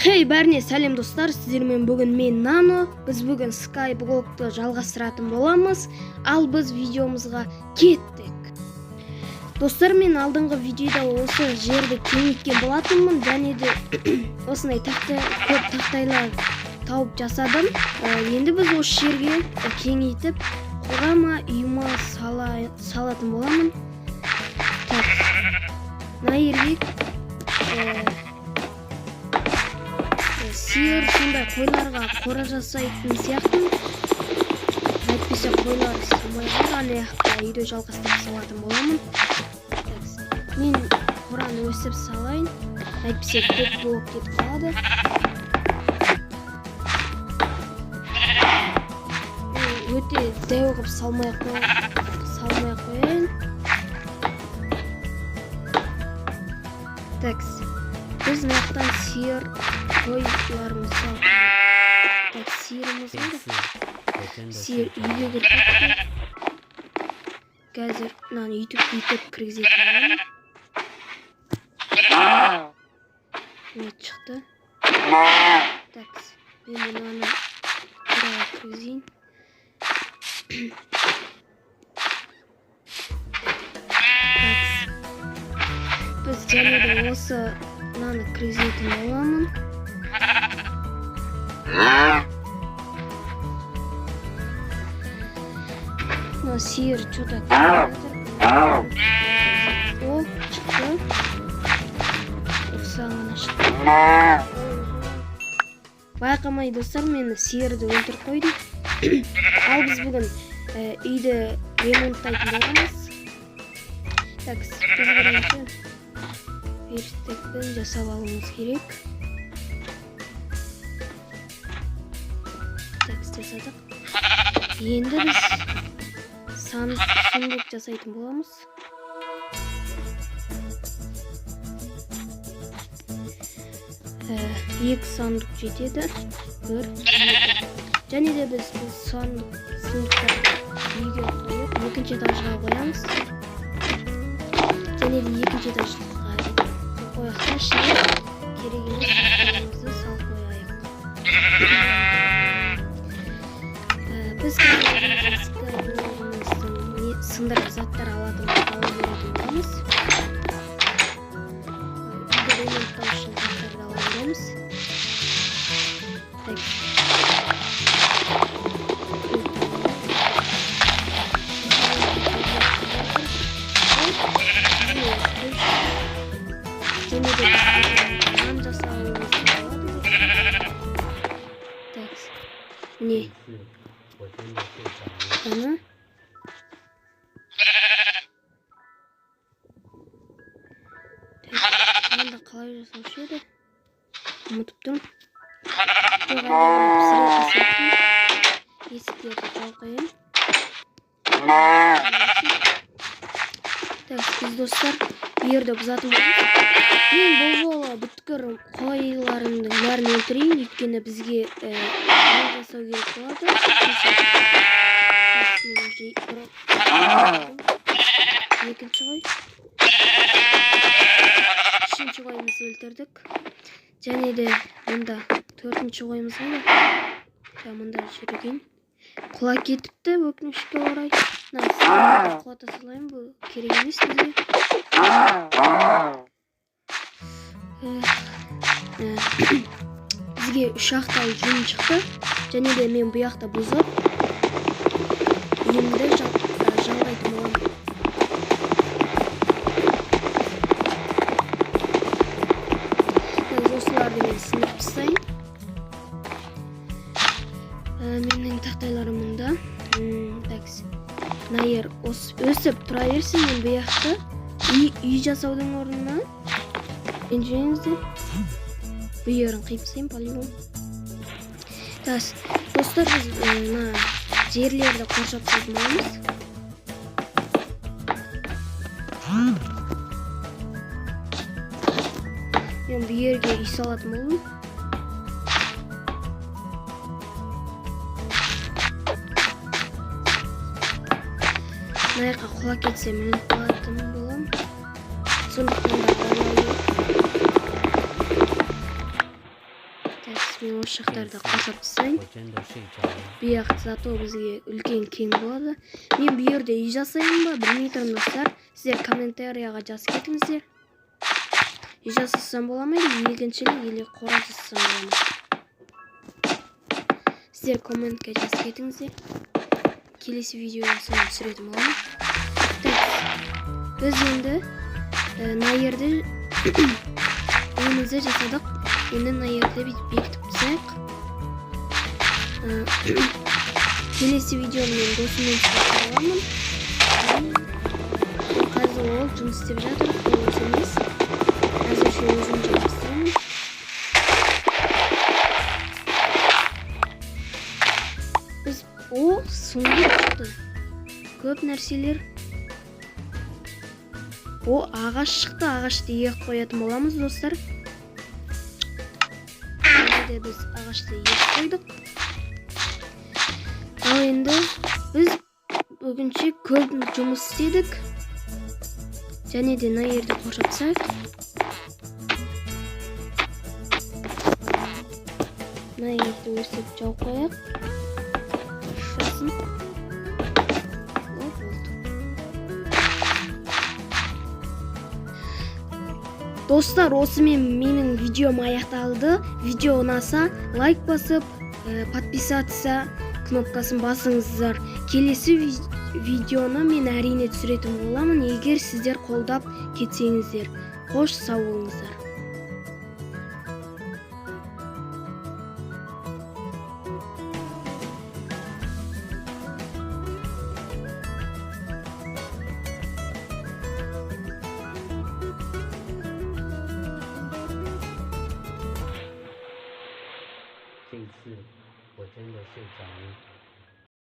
Хей, бәріне сәлем, достар! Сіздермен бүгін мен, Нано. Біз бүгін Skyblockты жалғастыратын боламыз. Ал біз видеомызға кеттік. Достар, мен алдыңғы видеода осы жерді кеңейткен болатынмын және де осындай тақта, көп тақтайлар тауып жасадым. Енді біз осы жерге кеңейтіп, қора ма, үй ма салатын боламын. Так, мына жерге сиыр, сондай қойларға қора жасайтын сияқтымын, әйтпесе қойлар сыймай қалды. Ана жақта үйді жалғастырып салатын боламын. Так, мен қораны өсіп салайын, әйтпесе көп болып кетіп қалады. Мен өте дәу қылып салмай қояйын. Так, біз мына жақтан сиыр, қойларымызды салып. Так, сиырымыз қайда? 这次我真的 Сиыр 是 үйге кіріп кетті. Қазір мынаны үйтіп бүйтіп кіргізетін боламын. Міне, шықты. Так, мен мынаны қораға кіргізейін. Так, біз және де осы мынаны кіргізетін боламын. Мына сиыр че-то о, шықты, осыған шықты. Байқамай, достар, мен сиырды өлтіріп қойдым. Ал біз бүгін үйді ремонттайтын боламыз. Так, біз бірінші верстакпен жасап алуымыз керек. Так, жасадық. Енді біз сундук жасайтын боламыз. Екі сандық жетеді, бір, екі. Және де біз бұл сундуктарды үйге қойып, екінші этажға қоямыз. Және де екінші этажға қояйық та, ішіне керек емес заттарымызды салып қояйық. Біз қазір скайблогымыздың сындырып, заттар ала беретін боламыз. Үйді ремонттау үшін заттарды ала береміз. Так. Және де нан жасауымызға болады. Так, міне. 这次我真的睡着了。 Ана так, нанды қалай жасаушы еді, ұмытып тұрмын. Жоқ, әлде пісіретін сияқтымын. Есіктерді жауып қояйын. Так, біз, достар, бұл жерді бұзатын боламыз. Мен бұл жолы бүткір қойларымның бәрін өлтірейін, өйткені бізге нан жасау керек болады. Так, мен уже екінші қой, үшінші қойымызды өлтірдік. Және де мұнда төртінші қойымыз қайда? Жа, мұнда жүр екен, құлап кетіпті, өкінішке орай. Мына сиырды құлата салайын, бұл керек емес бізге. Бізге үш ақтал жүн шықты. Және де мен бұл жақта бұзып, үйімді жалғайтын боламын. Так, осыларды мен сындырып тастайын. Менің тақтайларым мұнда. Так, мына жер өсіп тұра берсін. Мен бұл жақта үй жасаудың орнына, ренжімеңіздер, бұл жерін қиып тастаймын по-любому. Так, достар, біз мына жерлерді қоршап тастайтын боламыз. Мен бұл жерге үй салатын болдым. Мына жаққа құлап кетсем, өліп қалатын боламын, сондықтан да аулау керек. Мен осы жақтарды қоршап тастайын. 我真的睡着了。 Бұл жақ зато бізге үлкен кең болады. Мен бұл жерде үй жасайын ба, білмей тұрмын, достар. Сіздер комментарияға жазып кетіңіздер. Үй жасасам бола ма, или егіншілік, или қора жасасам бола ма? Сіздер комментке жазып кетіңіздер. Келесі видеода соны түсіретін боламын. Так, біз енді мына жерде үйімізді жасадық. Енді мына жерде бүйтіп бекітіп тастайық. Келесі видеоны мен досыммен түсіретін боламын. Қазір ол жұмыс істеп жатыр, ол осы емес. Әзірше өзім жалғастырамын. Біз о, сундук шықты. Көп нәрселер. О, ағаш шықты. Ағашты егіп қоятын боламыз, достар. Және де біз ағашты егіп қойдық. Ал енді біз бүгінше көп жұмыс істедік. Және де мына жерді қоршап тастайық. Мына жерді өстіп жауып қояйық. Шасын. О, болды. Достар, осымен менің видеом аяқталды. Видео ұнаса, лайк басып, подписаться кнопкасын басыңыздар. Келесі видеоны мен әрине түсіретін боламын, егер сіздер қолдап кетсеңіздер. Қош, сау болыңыздар. 这次我真的睡着了。